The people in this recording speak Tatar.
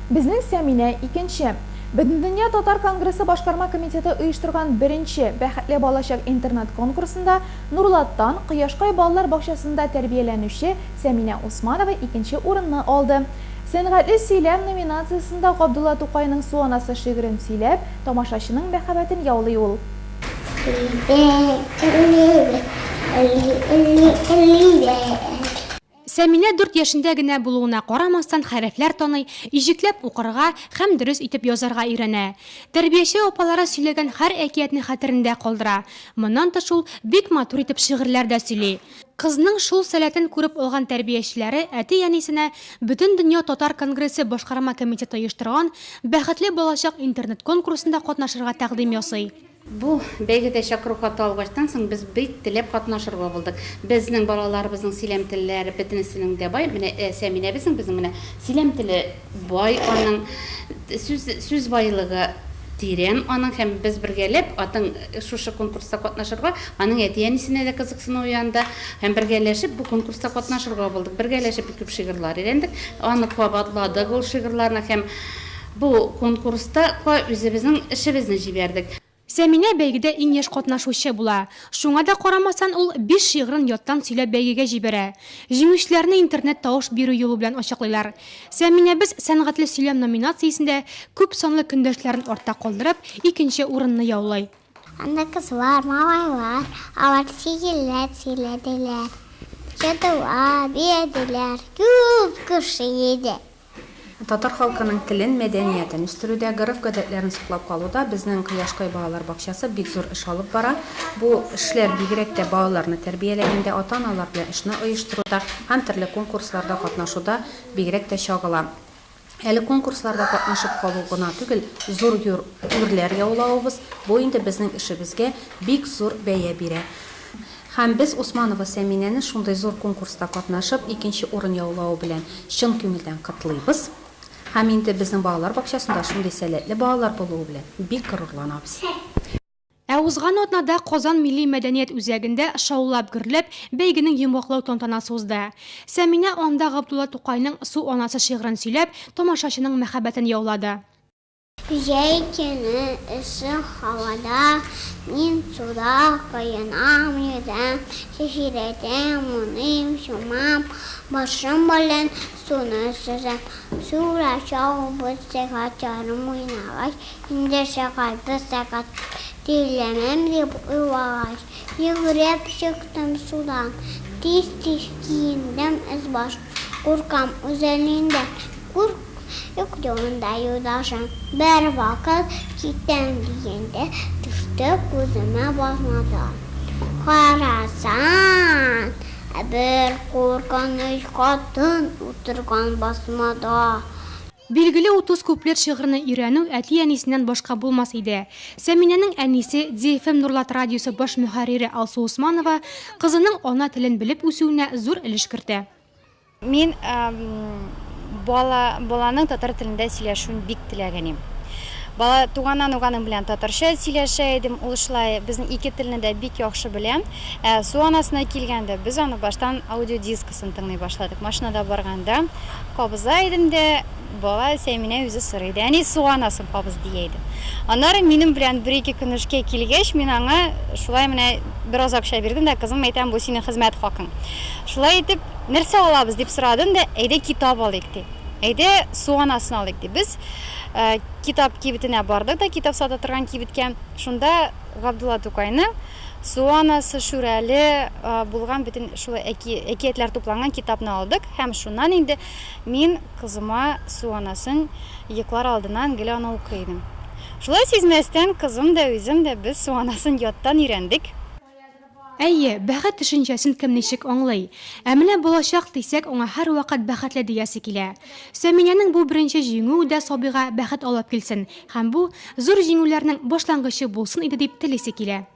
Безнең Сәминә, икенче. Бөтендөнья татар конгрессы башкарма комитеты оештырган беренче Бәхетле балачак интернет-конкурсында Нурлаттан, Кояшкай балалар бакчасында тәрбияләнүче Сәминә Усманова икенче урынны алды. Сәнгатьле сөйләм номинациясендә Габдулла Тукайның Су анасы шигырен сөйләп, тамашачының мәхәббәтен яулый ул. Сәминә дүрт яшендә генә булуына карамастан, хәрефләр таный, иҗекләп укырга һәм дөрес итеп язарга өйрәнә. Тәрбияче апалары сөйләгән һәр әкиятне хәтерендә калдыра. Моннан тыш ул бик матур итеп шигырьләр дә сөйли. Кызның шул сәләтен күреп алган тәрбиячеләре әти-әнисенә Бөтендөнья татар конгрессы башкарма комитеты оештырган Бәхетле балачак интернет-конкурсында катнашырга тәкъдим ясый. Бу бәйгедә чакыру хаты алгачтан соң без бик теләп катнашырга булдык. Безнең балаларыбызның сөйләм телләре бөтенесенең дә бай. Менә Сәминәбезнең безнең менә сөйләм теле бай аның, сүз сүз байлыгы тирән аның һәм без бергәләп атың шушы конкурста катнашырга, аның әти-әнисенә дә кызыксыну уянды һәм бергәләшеп бу конкурста катнашырга булдык. Бергәләшеп бик күп шигырьләр өйрәндек, аны кабатладык ул шигырьләрне һәм бу конкурста үзебезнең эшебезне җибәрдек. Сәминә бәйгедә иң яшь катнашучы була. Шуңа да карамастан, ул биш шигырен яттан сөйләп бәйгегә җибәрә. Җиңүчеләрне интернет тавыш бирү юлы белән ачыклыйлар. Сәминәбез Сәнгатьле сөйләм номинациясендә күп санлы көндәшләрен артта калдырып, икенче урынны яулый. Анда кызлар, малайлар, алар шигырьләр сөйләделәр, җырдылар, биеделәр, күп кеше иде. Татар халкының телен, мәдәниятен үстерүдә, гореф-гадәтләрен саклап калуда безнең Кояшкай балалар бакчасы бик зур эш алып бара. Бу эшләр бигрәк тә балаларны тәрбияләгәндә, ата-аналар белән эшне оештыруда һәм төрле конкурсларда катнашуда бигрәк тә чагыла. Әле конкурсларда катнашып калу гына түгел, зур үрләр яулавыбыз, бу инде безнең эшебезгә бик зур бәя бирә. Һәм без Усманова Сәминәне шундый зур конкурста катнашып, икенче урын яулавы белән чын күңелдән котлыйбыз. Һәм инде безнең балалар бакчасында шундый сәләтле балалар булуы белән бик горурланабыз. Ә узган атнада Казан милли мәдәният үзәгендә шаулап-гөрләп бәйгенең йомгаклау тантанасы узды. Сәминә анда Габдулла Тукайның Су анасы шигырен сөйләп, тамашачының мәхәббәтен яулады. Җәй көне эссе һавада мин суда коенам, йөзәм, чәчрәтәм, уйныйм, чумам, башым белән суны сөзәм. Суда чабып сәгать ярым уйнагач, инде сәгать бер сәгать тирләмәм дип уйлагач, йөгереп чыктым судан, тиз-тиз киендем өс-баш, куркам үзәнендә, курк. Юк юлында юлдашым. Бервакыт китәм дигәндә, төште күземә басмадан. Карасам, бер куркыныч хатын утырган басмада. Билгеле, 30 куплет шигырьне өйрәнү әти-әнисеннән башка булмас иде. Сәминәнең әнисе, DFM Нурлат радиосы баш мөхәррире Алсу Усманова кызының ана телен белеп үсүенә зур өлеш кертә. Мин бала, баланың татар телендә сөйләшүен бик теләгән идем. Бала туганнан ук аның белән татарча сөйләшә идем. Ул шулай безнең ике телне дә бик яхшы белә. Ә су анасына килгәндә, без аны баштан аудиодискасын тыңлый башладык. Машинада барганда кабыза идем дә, бала Сәминә үзе сорый иде. Әни, су анасын кабыз, дия иде. Аннары минем белән бер-ике көн эшкә килгәч, мин аңа шулай менә бераз акча бирдем дә, кызым, әйтәм, бу синең хезмәт хакың. Шулай итеп, Нәрсә алабыз, дип сорадым да, әйдә китап алыйк, ди. Әйдә су анасын алыйк, ди. Без китап кибетенә бардык да, китап сата торган кибеткә. Шунда Габдулла Тукайның Су анасы, Шүрәле булган бөтен шул әкиятләр тупланган китапны алдык һәм шуннан инде мин кызыма Су анасын йоклар алдыннан гел аны укый идем. Шулай сизмәстән кызым да, үзем дә без Су анасын яттан өйрәндек. Әйе, бәхет төшенчәсен кем ничек аңлый. Ә менә балачак дисәк, аңа һәрвакыт бәхетле диясе килә. Сәминәнең бу беренче җиңүе дә сабыйга бәхет алып килсен һәм бу, зур җиңүләрнең башлангычы булсын иде дип телисе килә.